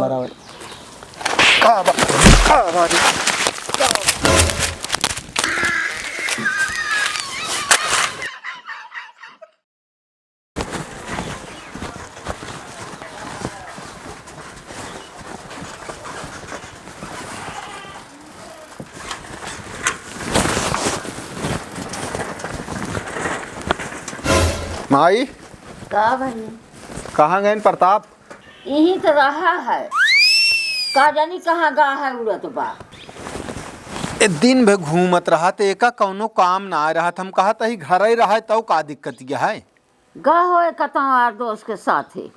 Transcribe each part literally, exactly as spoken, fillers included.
का बा-, का बात है? माई, का भाई? कहाँ गए प्रताप? यहीं तो रहा है, का जानी कहाँ गा है, उड़त बा। ए, दिन भर घूमत रहत, एका कौनो काम ना आए रहत। हम कहत ही घर ही रहे, तौ का दिक्कत यह है? गा हो कतौ यार दोस्त के साथ ही।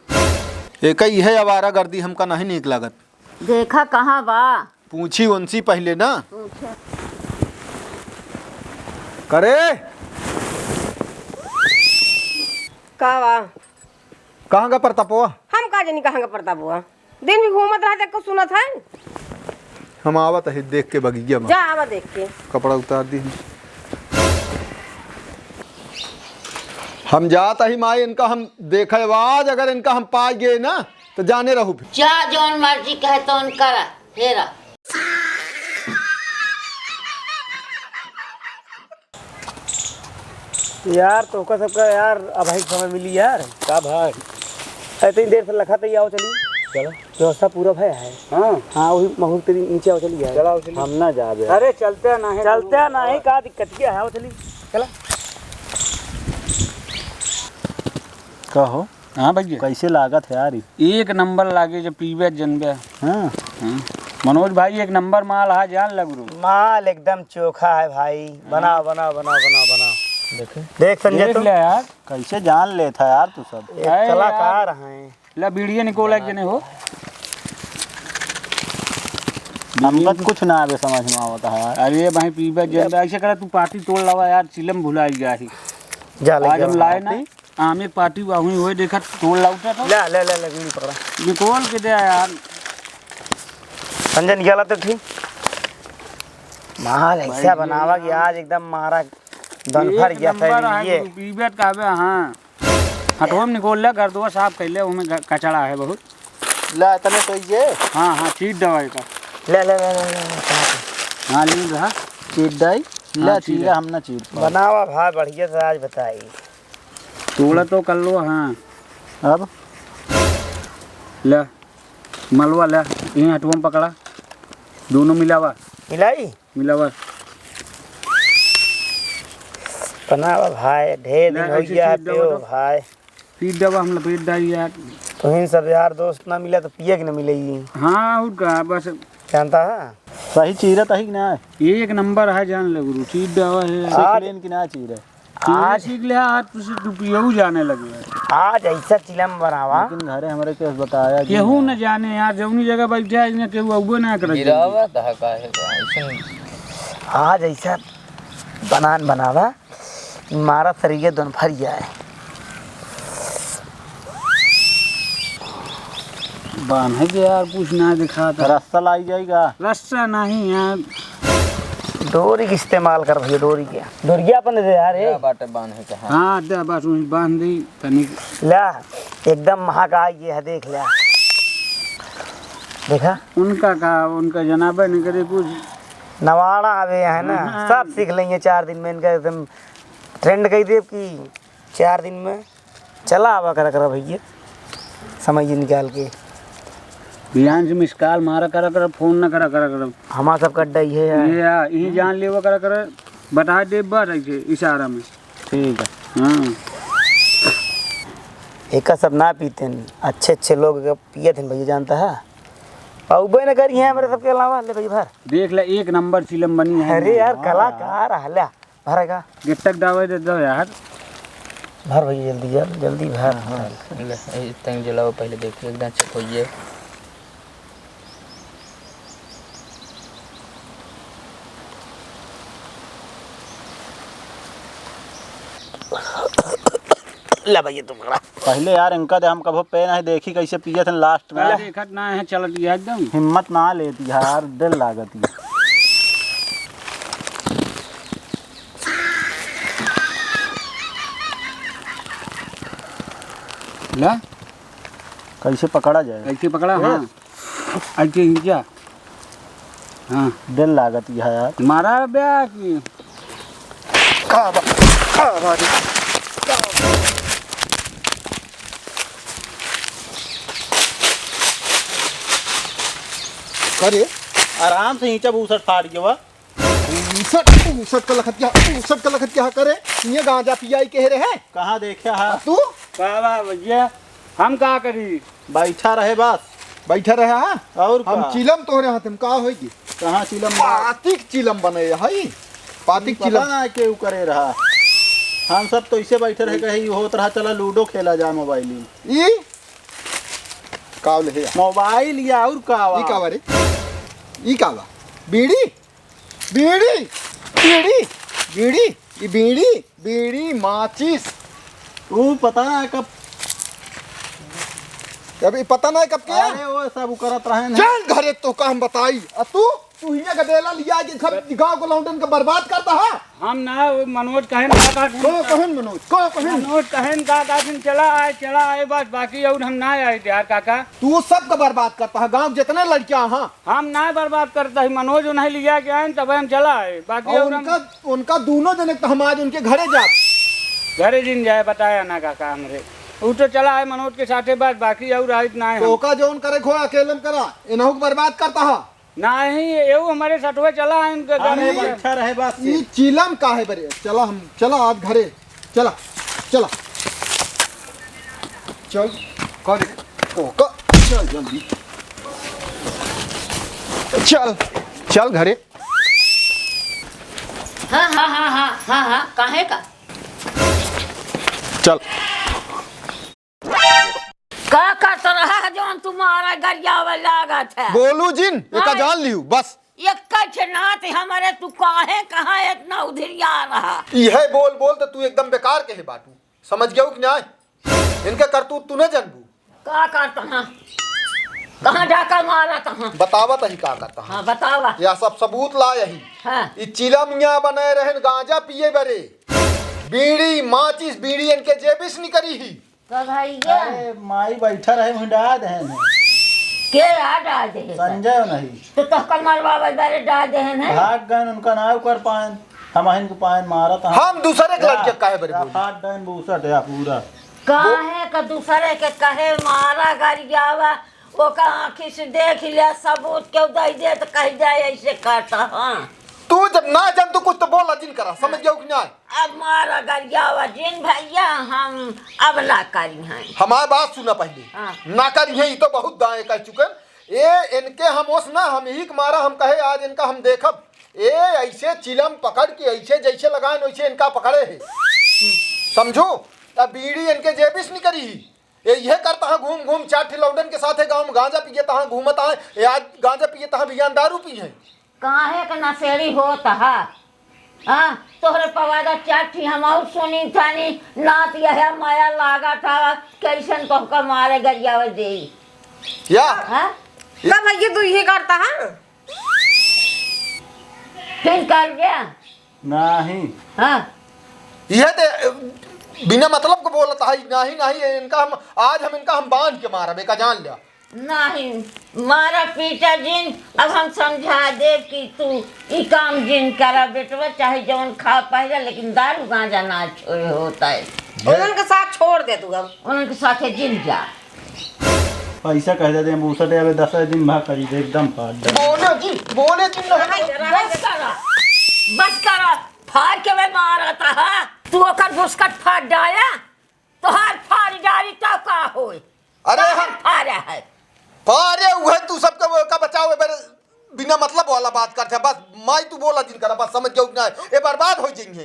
एका इहे आवारागर्दी हमका नहीं नीक लागत। देखा कहाँ बा? पूछी उनसी पहिले ना। पूछे। करे। का बा? कहाँ गा प्रतापवा? हम का जानी कहाँ गा प्रतापवा? दिन भी घूमत रहत, एको सुनत है। हम आवत ही देख के बगिया में। जा आवा देख के। कपड़ा उतार दी। हम जात ही माई, इनका हम देखे आज, अगर इनका हम पाइ गए ना तो जाने रहू फिर। जा जौन मर्जी कहे तौन करा, हेरा। यार, तोहका सबका यार, अबही समय मिली यार। का भाई? इतनी देर से लखा तई, आओ चली। चलो। व्यवस्था पूरा भय है। हाँ। हाँ, वही महुर तेरी नीचे आओ चली यार। चलो, आओ चली। हम ना जाबे। अरे, चलते ना है। चलते ना है, का दिक्कत क्या है? आओ चली। चला। का हो? हाँ भैया। कैसे लागत है यार ई? एक नंबर लागे, जब पीबे जनबे। हाँ। हाँ। मनोज भाई, एक नंबर माल हा, जान लगरू। माल एकदम चोखा है भाई। बनाओ, बनाओ, बनाओ, बनाओ, बनाओ। देखे? देख संजय, देख तू। ले यार। कैसे जान लेत है यार तू सब? एक अरे कलाकार यार। हैं। ला बीड़िया निकोल एक जने हो। हमका कुछ ना आवे समझ में आवत है यार। अरे भाई पीबे जनबे, ऐसे करा तू पार्टी तोड़ लावा यार, चिलम भुलाई जाही। जा ले आज हम लाए ना। पार्टी? आम एक पार्टी हुआ हुई होए, देखा तोड़ लाउटा तो। ले, ले, ले, ले, बीड़ी पकड़ा। निकोल के दे यार। संजय निकाला तो ठीक। माल ऐसा बनावा कि आज एकदम मारा दन भर गया नंबर है, ये। पीबे कहबे, हाँ। हटवा में निकोल ले, गर्दवा साफ कर ले, ओमे ग-, कचड़ा है बहुत। ला, तने सही जे। हाँ, हाँ, चीट दवाई का। ले, ले, ले, ले, ले, ले, कहाँ पे? हाँ, लीन रहा। चीट दाई। हाँ, ला, चीट चीला है। हम ना चीट पाए। बनावा भाई, बढ़िया से आज बताई। तोड़ा तो कर लो, हाँ। अब? ले, मलवा ले, यहीं हटवा में पकड़ा। दोनों मिलावा। मिलाई? मिलावा। बनावा भाई, ढेर दिन ले, हो ऐसे गया है चीट दवा पियो तो। भाई। पीट देबा, हम लपेट डाई यार। तुहिन सब यार दोस्त ना मिले तो पिए के ना मिले ई। हाँ, और का, बस। जानता है? सही चीरत है कि ना? एक नंबर है, जान ले गुरु, चीर देवा है। आज सीख लेन कि ना चीरे? चीरे आज सीख ले, आज तुझे तू पियऊ जाने लगे। आज ऐसा चिलम बनावा। लेकिन घरे हमरे केहू बताया कि केहू ना। न जाने यार, जौनी जगह बैठे है, इन्हें केहू अउबे ना करे। गिरावा दहा का है, ऐसन। आज ऐसा बनान बनावा। मारा सरिये दोन फरिया है। बान्हे के यार, कुछ ना दिखाता। रस्सा लाई जाएगा? रस्सा नहीं यार। डोरी के इस्तेमाल कर भैया, डोरी के। डोरिया अपन दे दे यार, ए। क्या बाटे बान्हे के, हाँ। हाँ, दे बस वहीं बांध दी तनी। ला, एकदम महक आ गई है, देख ला। देखा? उनका का, उनका जनाबे नहीं करे कुछ। नवाड़ा आवे है ना, हाँ। सब सीख लेंगे चार दिन में, इनका एकदम ट्रेंड कही देब कि चार दिन में चला आवा करा करा भैया, समय ये निकाल के। बिहान से मिस कॉल मारा करा करा, फोन ना करा करा करा। हमारा सबका अड्डा ये है। ये आ, यही जान लेवा करा करा, बता दे बस ऐसे इशारा में। ठीक है। हाँ। एका सब ना पीते हैं, अच्छे अच्छे लोग एका पियत हैं भैया, जानता है। अउबे न करी है हमरे सबके अलावा, ले भैया भर। देख ले, एक नंबर चिलम बनी है। अरे यार, हाँ। कलाकार हल्या। भरेगा। गिट्टक दावे दे दो यार। भर भैया, जल्दी यार, जल्दी भर। हाँ, हाँ। ले, ए, तंग जलाओ, पहले देखिए, एकदम चेक होइए। ले भैया, तुम खड़ा। पहले यार इनका दे, हम कभो पे नहीं देखी कैसे पियत हैं लास्ट में। पहले देखत ना है, चलत गया एकदम। हिम्मत ना लेती यार, डर लागत है। ला। कैसे पकड़ा जाए? कैसे पकड़ा? ए। हाँ। अच्छा, जा। हाँ। दिल लागत है यार। मारा ब्या कि का बा-, का बा रे? करे? आराम से ईंटा बूसट फाड़ के बा। ऊसट, ऊसट का लखत क्या, ऊसट का लखत क्या करे? ये गांजा पियाई कह रहे हैं? कहाँ देखे हा? तू? का बा भैया, हम का करी? बैठा रहे बस। बैठा रहे, हाँ? और हम का? चिलम तोहरे हाथ में का होई? कहाँ चिलम बा? पातिक चिलम बने हई। पातिक पता चिलम। ना केहू करे रहा। हम सब तो इसे बैठे रहे, कही होत रहा, चला लूडो खेला जाए मोबाइल में। ई? का ले है? मोबाइल या और का बा? ई का बा रे? ई का बा? बीड़ी? बीड़ी, बीड़ी, बीड़ी, ई बीड़ी, बीड़ी, माचिस। तू पता ना कब। अभी पता ना है कब के। अरे वो सब करत रहे ना। चल घरे, तो काम बताई। आ तू, तू हियां का बेला लिया के सब गांव को लौंडन का बर्बाद करता है। हम ना, वो मनोज कहेन का, का, को कहेन मनोज, को कहेन? मनोज कहेन का, का दिन चला आए, चला आए बस, बाकी और हम ना आए यार काका। तू सबका बर्बाद करता है, गांव जितने लड़कियां हैं। हम ना बर्बाद करता ही, मनोज उन्हें लिया के आए, तब हम चला आए, बाकी और और हम उनका, उनका दोनों जने तो हम आज उनके घरे जाब। घरे जिन जाए, बताया ना काका हमरे। उ तो चला आए मनोज के साथे बस, बाकी और आइत ना है तो हम। ओका जौन करे खो अकेले में करा, इन्हों को बर्बाद करता है। नाही, एहू हमरे सथवे चला, इनके अरे, घर में। बैठा रहे बस। ई चिलम का है बरे? चला हम, चला आज घरे। चला, चला। चल, कर, को, क, चल जल्दी। चल, चल घरे। हाँ, हाँ, हाँ, हाँ, हाँ, हाँ, काहे का? चल। का करत रहा है जौन तुम्हारा गरियावे लागत है? बोलू जिन, एका हाँ। जान लियू, बस। एक कछ नात हमरे तू काहे कहाँ इतना उधिरिया रहा? इहे बोल बोल तो तू एकदम बेकार के है बाटू, समझ गयो कि नाय? इनके करतूत तू न जानबू। का करत हाँ? कहाँ जाकर मारत हाँ? बतावत ही का करत हाँ। हाँ, बतावा। या सब सबूत ला यही। हाँ। ई चिलमिया बने रहन गांजा पिए बरे, बीड़ी, माचिस, बीड़ी इनके जेबिस निकरी ही। तो भैया। अरे, माई बैठा रहे, वहीं डाल देहन है। के आ डाल देहे? संजय नहीं। तो तोहका मरवावे बारे डाल देहन है। भाग गए, उनका नाव कर पाएन, हम अहिन को पाएन मारत हैं। हम दूसरे के या, लड़के काहे बरे या बोली? फाट डाइन बूसट या पूरा। काहे का दूसरे के कहे मारा गरियावा, ओका आँखी से देख लिया, सबूत केहू दे दे तो कह जाए ऐसे करता, हाँ। तू जब ना जान तो कुछ तो बोला जिन करा, समझ गयो कि ना? अब मारा गरियावा जिन भैया, हम अब ना करी हैं। हमार बात सुना पहले। हाँ। ना करी है, ई तो बहुत दाएं कह चुकन। ए, इनके हम ओस ना, हम ही के मारा, हम कहे आज इनका हम देखब। ए, ऐसे चिलम पकड़ के ऐसे जैसे लगाएन वैसे इनका पकड़े है। समझो? अब बीड़ी इनके जेबिस निकरी ही। ए, इहे करत हाँ घूम घूम चार ठे लौंडन के साथे गाँव में गांजा पिए तहाँ घूमत हाँ। ए, आज गांजा पिए तहाँ बियान दारू पी है। काहे के नशेड़ी होत हा? हाँ, तोहरे पवादा चार ठी हम और सुनी थानी, नात यह माया लागत हा, कैसन तोहका मारे गरियावे देई। या? हाँ? का भैया तू ये करता है? फिर कर गया? नहीं। हाँ। यह ते बिना मतलब को बोलत है, नहीं, नहीं, इनका हम, आज हम इनका हम बांध के मारब, एका जान लिया। नहीं, मारा पीटा जिन, अब हम समझा देब कि तू ई काम जिन करा बेटवा, चाहे जौन खा पाएगा, लेकिन दारू गांजा ना छोड़े होता है। उनके साथ छोड़ दे तू अब। उनके साथे जिन जा। पैसा कह देते हैं, बूसटे अबे दस दिन भा करी दे, एकदम फाड़ दे। बोले जी, बोले जी, ना। रहा दे, रहा दे। बस करा, बस करा, फाड़ के मैं मारत हा। तू ओकर बुसकट फाड़ डाया, तोहार फाड़ डारी तो का होए? अरे तोहार हम फाड़ा है। फाड़े हुए तू सबके वो का बचाओ, ए बेरे बिना मतलब वाला बात करते हैं। बस माई तू बोला जिन करा, बस समझ गयो कि ना, ये बर्बाद हो जाएंगे।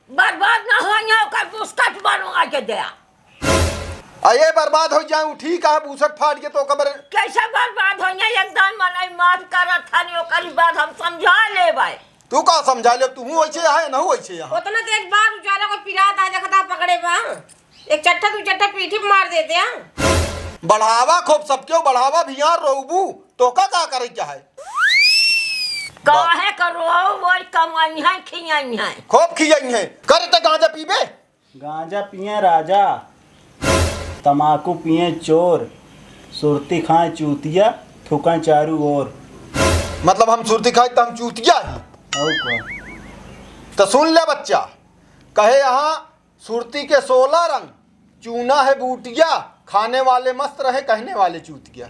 बर्बाद ना होइया, ओकर बुसकट बनवा के दे। आ ये बर्बाद हो जाए, उ ठीक है, बूसट फाड़ के तो ओकर बर- कैसे बर्बाद होइया? एकदम मनई माफ करत हनी, ओकर बाद हम समझा लेबै। तू का समझा ले, तू वैसे है ना वैसे यहाँ। उतना तेज बार उजाला को पिरात आ देखता पकड़े बा। एक चट्टा दू चट्टा पीठी पे मार देते हैं। बढ़ावा खूब सबके बढ़ावा भी यहाँ रोबू। तोका का करे के है? काहे का रोऊ, वही कमइहैं, खियइहैं। खूब खियइहैं। करे त गांजा पीबे? गांजा पिए राजा, तमाकू पिए चोर, सुरती खाए चूतिया, थूकइ चारू ओर। मतलब हम सुरती खाई त हम चूतिया ही? और का? त सुन ले बच्चा, कहे यहाँ सुरती के सोलह रंग, चूना है बूटिया, खाने वाले मस्त रहे, कहने वाले चूतिया।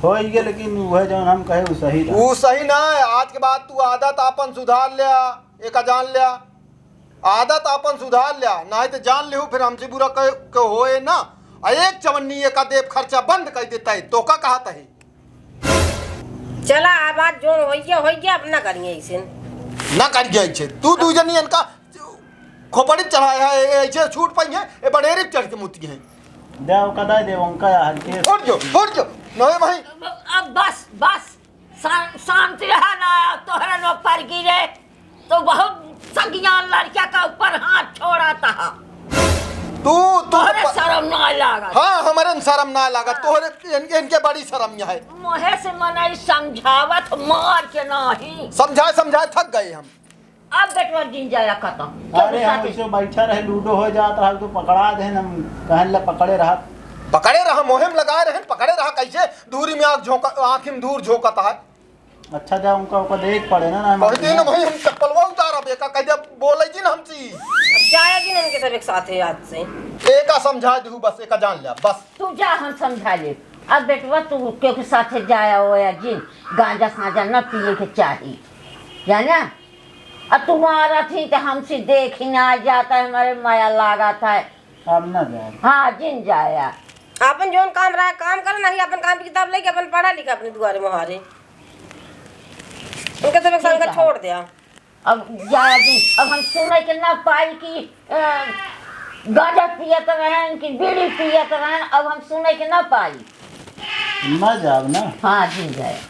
होइ गए, लेकिन वह जौन हम कहे, वो सही रहा। वो सही ना है। आज के बाद तू आदत आपन सुधार ल्या, एका जान ल्या। आदत आपन सुधार ल्या, नाहीं त जान लिहू, फिर हमसे बुरा कह, के होए ना। आ एक चवन्नी एका देब खर्चा बंद कर देता है, तो का कहत है? चला, अब आज जौन होइ गया, होइ गया, अब ना करिए ऐसे। ना करिए ऐसे। तू दू जनी इनका खोपड़ी चढ़ाया है, ऐसे छूट पाई है, ए बड़ेरे चढ़ के मुती है। दे, ओका दे दे, उनका यार के। उठ जो, उठ जो। नहीं भाई। अब बस, बस। शां-, शांति रहा ना, तोहरा नौकर की रे। तो बहुत सगियान लड़किया का ऊपर हाथ छोड़ा था। तू, तू तोहरे प-, शर्म ना लागत। हाँ, हमरे न शर्म ना लागत। हाँ। तोहरे इनके, इनके बड़ी शर्म यहाँ है। मोहे से मनई समझावत मार के नाही। समझाए, समझाए थक गए हम। अब बेटवा जिन जाया खत्म। अरे, हम ऐसे बैठा रहे, लूडो हो जात रहा, तो पकड़ा दे, हम कहन ले पकड़े रहा। पकड़े रहा, मोहे में लगाए रहे, पकड़े रहा, कैसे दूरी में आँख झोंका, आँखी में धूर झोंकत है। अच्छा, जा उनका, उनका देख पड़े ना, ना, कह दे ना भाई, हम चप्पलवा उतारब, एका कह दे, बोले जी ना हमसे। अब जाया जी ना इनके सब एक साथ है आज से। एका समझा दू बस, एका जान ले बस। तू जा, हम समझा ले। अब बेटवा, तू केहू के साथे जाया होया जिन, गांजा सांजा ना पिए के चाही, जाना? अब तू मारत ही तो हमसे देख ही ना जाता है, हमारे माया लागत है। हम ना जाए। हाँ, जिन जाया। आपन जौन काम रहा, काम कर, नहीं आपन काम की किताब लेके आपन पढ़ा लिखा अपने दुआरे मुहारे। उनके सब एक संग छोड़ दिया। अब जाया जी, अब हम सुने के ना पाई कि, अ, गांजा पियत रहन कि बीड़ी पियत रहन, अब हम सुने के ना पाई। ना जाब ना। हाँ, जिन जाए।